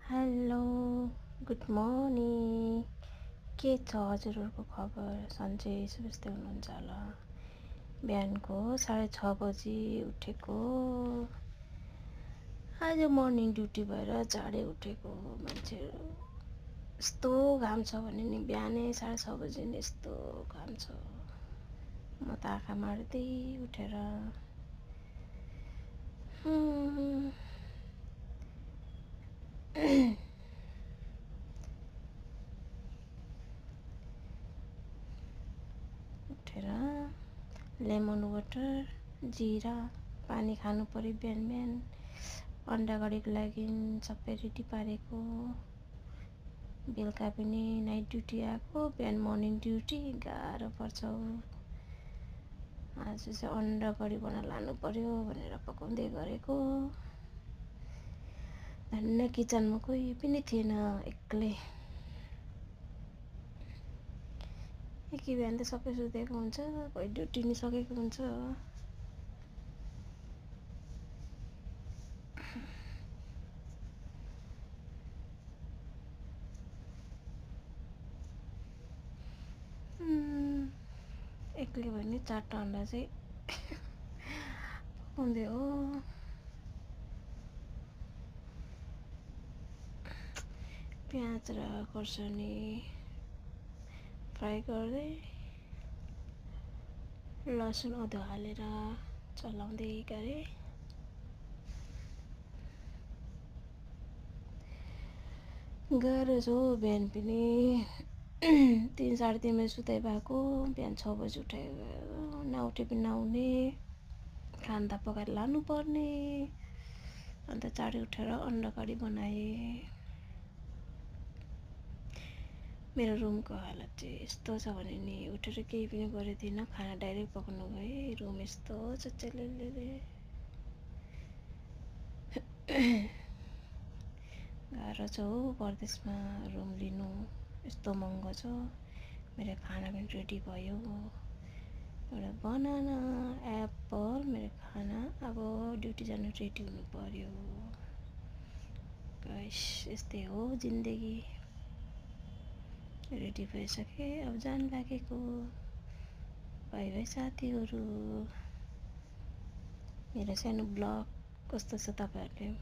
Hello, good morning. के छ हजुरहरूको खबर? सन्चै सुबिस्तै हुनुहुन्छ होला। बिहानको 6:30 बजी उठेको। आज मर्निङ ड्युटी भएर चाँडै उठेको मान्छेहरू। यस्तो घाम छ भने नि बिहानै 6:30 बजी नि यस्तो घाम छ। म त आँखा मार्दै उठेर लेमन वाटर जिरा पानी खानु पर्यो बिहान बिहान। अन्डा करीको लागि सबै रेडी पारेको। बेलुका पनि नाइट ड्युटी आएको, बिहान मर्निङ ड्युटी गाह्रो पर्छ। आज चाहिँ अन्डा करी बनाएर लानु पर्यो भनेर पकाउँदै गरेको। धन्न किचनमा कोही पनि थिएन, एक्लै। एकै बिहान त सबै सुतेको हुन्छ, कोही ड्युटी नि सकेको हुन्छ। एक्लै भयो भने 4टा अन्डा चाहिँ पकाउँदै हो। प्याज र खोर्सानी फ्राई गर्दै लसुन अदुवा हालेर चलाउँदै गरेँ। गाह्रो छ बिहान पनि 3 साढे 3 बजी सुताइ भएको, बिहान 6 बजी उठायो। नउठे पनि नहुने, खाना पकाएर लानु पर्ने। अन्त चाँडै उठेर अन्डा करी बनाएँ। मेरो रुमको हालत चाहिँ यस्तो छ भने नि उठेर केही पनि गरेदिनँ, खाना डाइरेक्ट पकाउनु गएँ। रुम यस्तो छ चेलेले। गाह्रो छ हो परदेशमा रुम लिनु, यस्तो महँगो छ। मेरो खाना पनि रेडी भयो। एउटा बनाना एप्पल मेरो खाना। अब ड्युटी जानु रेडी हुनु पर्यो। गाइस यस्तै हो जिन्दगी। रेडी भइसकेँ, अब जान लागेको। बाई बाई साथीहरू। मेरो सानो ब्लग कस्तो छ तपाईँहरूले